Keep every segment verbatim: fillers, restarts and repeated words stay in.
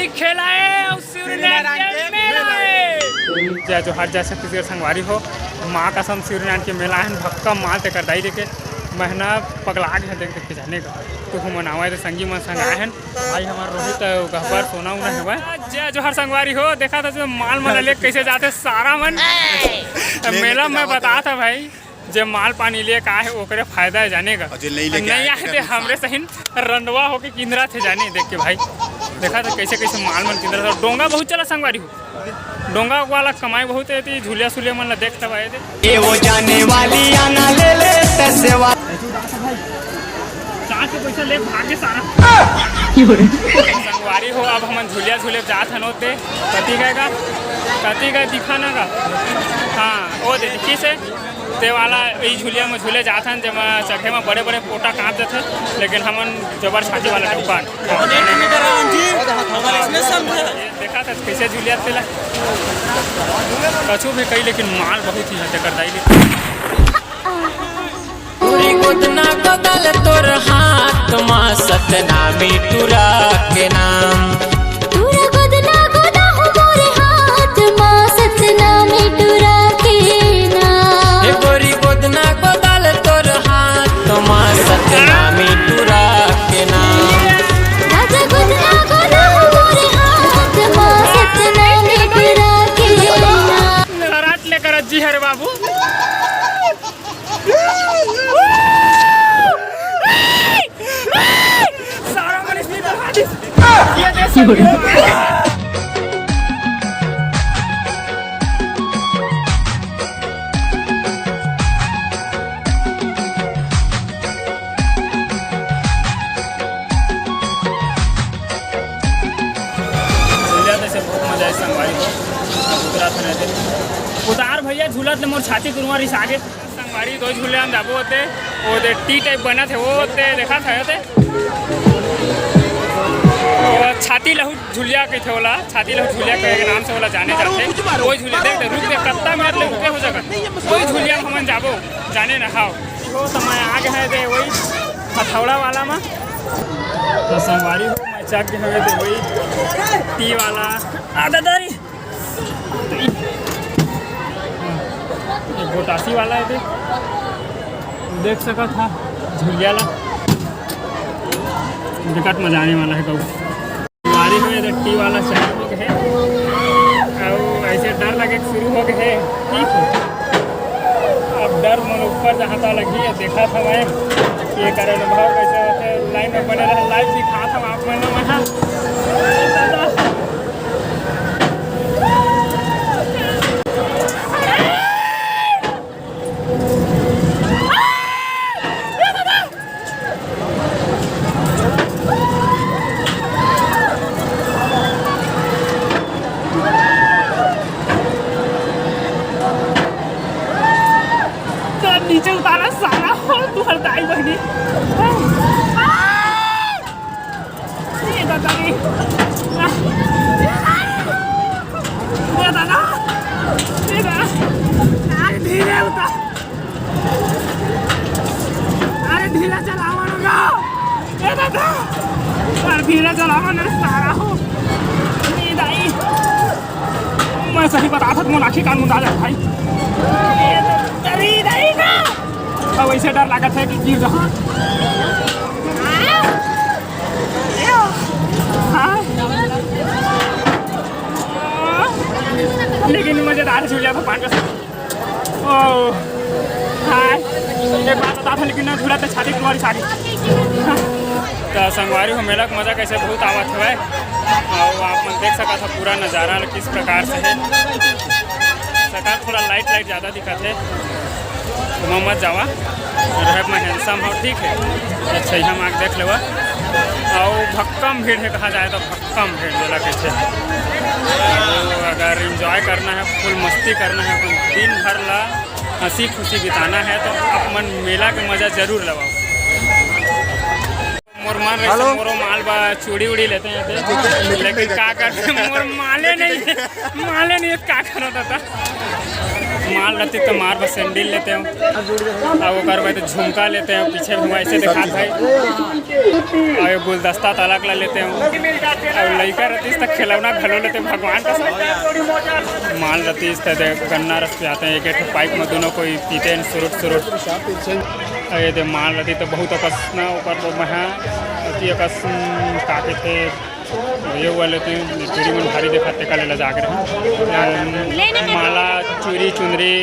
खेला हे अउ सूर्यनारायण के मेला हे। जय जोहार, जय छत्तीसगढ़ संगवारी हो। माँ कसम सूर्यनारायण के मेला हे, भक्कम माल तेकर दाई देके महीना पगला गे हे देख देख के जाने का। तो हम मनावा तो संगी मन संग आए हन। भाई हमार रोहित गहबर सोना उना हेवय। जय जोहार संगवारी हो, देखा था जो माल मन ले कैसे जाते सारा मन। मेला में बता था भाई, जे माल पानी लेके आए हे, ओकरे फायदा हे जाने का। अउ जे नइ लेके नइ आए, आए तेकर ते नुकसान। हमरे सहिन रंडवा होके किंदरा थे जाने देख के भाई। देखा तो कैसे कैसे माल मन किंदरा थे। डोंगा बहुत चला संगवारी हो, डोंगा वाला कमाई बहुत हे, ते झुलिया सुलिया मन ला देख तब आए दे। ये वो जाने वाली आना ले ले तसेवा। चाट के पैसा ले भागे सारा। संगवारी हो, अब हमन झुलिया झुले जात हन ओते। कति गए का? कति गए दिखा ना का? हाँ, ओ दे दिखी से। ते वाला ई झुलिया में झूले जात हन, जेमा चढ़े में बड़े-बड़े पोटा कांप देथे, लेकिन हमन जबर छाती वाला दुकान। ये देखा था कैसे झुलिया तेला। कछु भी कही, लेकिन माल बहुत ही है तेकर दाई। पूरी गोदना गोदल तोर हाथ मा सतनामी टुरा के नाम। टुरा गोदना गोदा हो मोरे हाथ मा सतनामी टुरा के नाम। हे गोरी गोदना गोदल तोर हाथ मा सतनामी टुरा के नाम। राजा गोदना गोदा हो मोरे हाथ मा सतनामी टुरा के नाम। कराट ले करत जी हरे बाबू। सारा मन इसमें बहा दे। ये दे सब। झूला तो से बहुत मजा आए संगवारी हो। उतरा था नहीं थे। उतार भैया, झूलत ले मोर छाती कुरुआ रिसा गे। संगवारी दो झूले हम जाबो होते, वो दे टी टाइप बना थे, वो होते देखा था होते। वो छाती लहू झुलिया के थे ओला, छाती लहू झुलिया के नाम से ओला जाने जाते। कोई झूले देख दे, रुक दे, कत्ता मिनट ले रुके हो जगह। कोई झुलिया हमन जाबो, जाने ना हाव। हो समय आ गए है दे वही हथौड़ा वाला में। तो संगवारी हो, मैं चक गए हवे दे वही टी वाला। आ दादा रे। ये गोटासी वाला है दे। देख सकत हा झुलिया ला। बिकट मजा आने वाला है कहूँ। बारी में ये टी वाला चालू हो गए है। अब ऐसे डर लगे शुरू हो गए है। ठीक है। अब डर मन ऊपर जहाँ तक लगी है, देखा था मैं। ये कर अनुभव कैसे होते हैं। लाइन में बने रहे, लाइव दिखा था आप मन में। तो नीचे उतारा सारा हो, तू हर दाई बहनी। ए दादा रे। ए दादा। ए दादा। अरे धीरे उतार। अरे धीरे चलावा ना गा। ए दादा। अरे धीरे चलावा ना सारा हो। ए दाई। मैं सही बता सकता हूँ, आखिर कान मुंडा जाता भाई। ए दादा। अरे दाई ना। अब ऐसे डर लगा था कि गिर जाऊँ। हाँ। लेकिन मजेदार झूलिया था पाँच बजे। ओ, हाय। एक बात बता था, लेकिन ना झूला तो छाती तुम्हारी सारी। तो संगवारी हो, मेला के मजा कैसे बहुत आवत हवय। और आप मन देख सकत हो पूरा नजारा किस प्रकार से है। सरकार थोड़ा लाइट लाइट ज़्यादा दिखत है। ओमा मत जावा, रहब मैं हैंडसम हव, ठीक है। अच्छा, हम आके देख लेवा। अउ भक्कम भीड़ है, कहा जाए तो भक्कम भीड़ जेला कहिथे। तो अगर एंजॉय करना है, फुल मस्ती करना है, अपन दिन भर ला हंसी खुशी बिताना है, तो अपन मेला के मजा जरूर लेवा। मोर मन रहे हेलो। मोरो माल बा चूड़ी उड़ी लेते हैं, लेकिन का कर, मोर माले नहीं है, माले नहीं है, का करो दादा। माल रतिस त मार बर sandal लेते हो, अउ ओकर बाद झुमका लेते हो, पीछे में ऐसे दिखात भाई, अउ ये गुलदस्ता तलक ला लेते हो, अउ लइका रतिस त खिलौना घलो लेते हो भगवान का सब। माल रतिस त दे गन्ना रस पियाते हैं, एक एक pipe में दोनों कोई पीते हैं सुरुट सुरुट। अउ ये दे माल रतिस त बहुत अकस ना ओकर तो महा अति अकस, उम, का कहिथे, ये वाले तो चूड़ी मन भारी देखा तेका लेला जाके रहे। माला, चूड़ी, चुंदरी,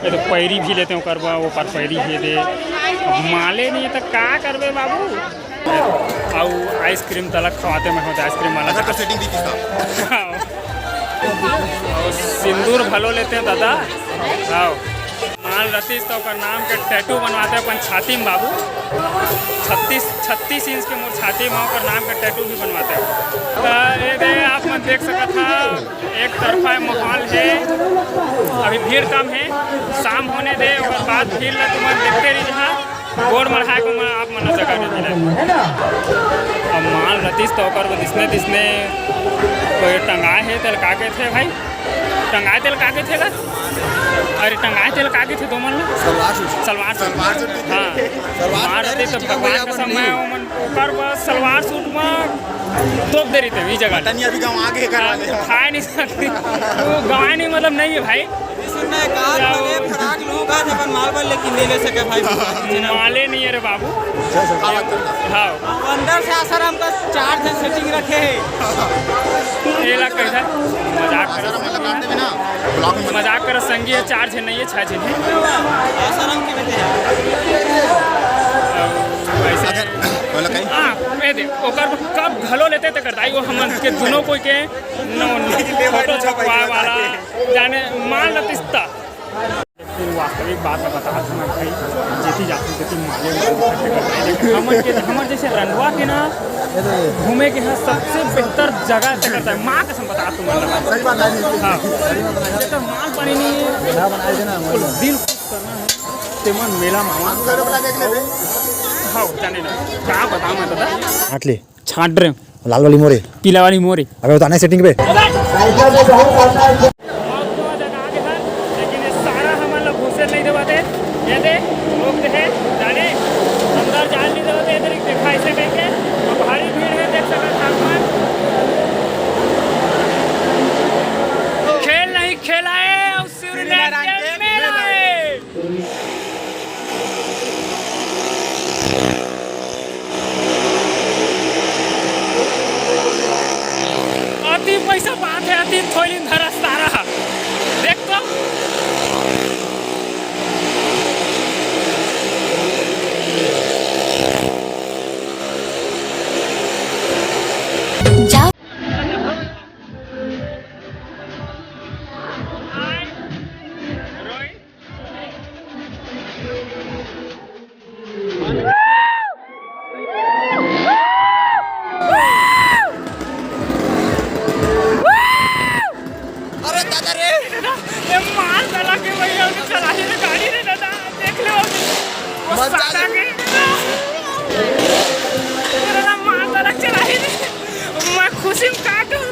ये तो पैरी भी लेते हैं, ओकर बा, वो पर पैरी भी दे। अब माले नहीं है तो का करबे बाबू? अउ ice cream तलक खवाते मैं होता ice cream वाला। अच्छा, तो setting भी किसका? हाँ। अउ सिंदूर भलो लेते हैं दादा। हाँ। माल रतिस त ओकर नाम के tattoo बनवाते अपन छाती में बाबू। छत्तीस, छत्तीस inch के मोर छाती में ओकर नाम के tattoo भी बनवाते। त ये दे आप मन देख सकत हा, एक तरफा माहौल है, अभी भीड़ कम है, शाम होने दे, ओकर बाद भीड़ ला तुमन देखते रही जहाँ गोड़ मढ़ाए को मैं आप मन ला जगह नहीं मिले। अब माल रतिस त ओकर बर दिसने दिसने कोई टंगाए है, तेला का कहिथे भाई? टंगाए तेला का कहिथे गा? अरे टंगाए तेला का कहिथे तुमन ला? Salwar suit. Salwar suit. Salwar suit. हाँ। सलवार माल सूट रतिस त भगवान कसम मैं ओमन ओकर बर सलवार सूट में तोप दे रहिथे ई जगह। तनिया भी गंवा के करवा ले। खाए नहीं सकती। वो गंवाए नहीं मतलब नहीं है भाई। सुनना है, कहा जाओ। भले फराक लूंगा, जब माल वाल लेकिन नहीं ले सके भाई। माले नहीं है रे बाबू। हाँ। अंदर से आसाराम का चार झन setting रखे हैं। ये ला कैसा? मजाक कर। आसाराम वाला काट देबे ना, block में मजाक कर, संगी है, चार झन नहीं है, छह झन है। आसाराम की वजह है। वैसे अगर बोला कहीं? हाँ, मैं दे, ओकर कब घलो लेते ते करता, वो हमन के दोनों कोई के नो, photo छपवाए वाला, जाने माल रतिस त। वास्तविक बात ला बतात हन भाई, जेती जाथन तेती माले माल दिखत हे। हमन के, हमर जैसे रंडवा के ना घूमे के ह सबसे बेहतर जगह ते करता है, माँ कसम बतात हँव। सही बात है। हाँ। जेकर माल पानी नहीं है, ना बनाए थे ना, फुल दिल खुश करना है, तेमन मेला मामा। हाँ, जाने ना, का बताऊँ मैं दादा? छाँट ले। छाँट रहे हो। लाल वाली मोरे। पीला वाली मोरे। अबे उतारना है setting पे। लेकिन ये सारा हमन ला घुसे नहीं देवाते। ये दे, रोक दे है, जाने, अंदर जान नहीं देवाते, इधर ही देखा ऐसे करके। तो भारी भीड़ है, देख सकत आसमान। खेल नहीं खेलाए, और सूर्यनारायण के मेला है। अति पैसा बात है, अति थोड़ी धरा सारा। देख तो। जा। अरे दादा रे, ये माल साला के भैया उन्हें चला ही ना गाड़ी रे दादा, देख लो अभी। वो मजा आ साला गया। के, ये दादा माल साला चला ही नहीं। मैं खुशी में काटूँ।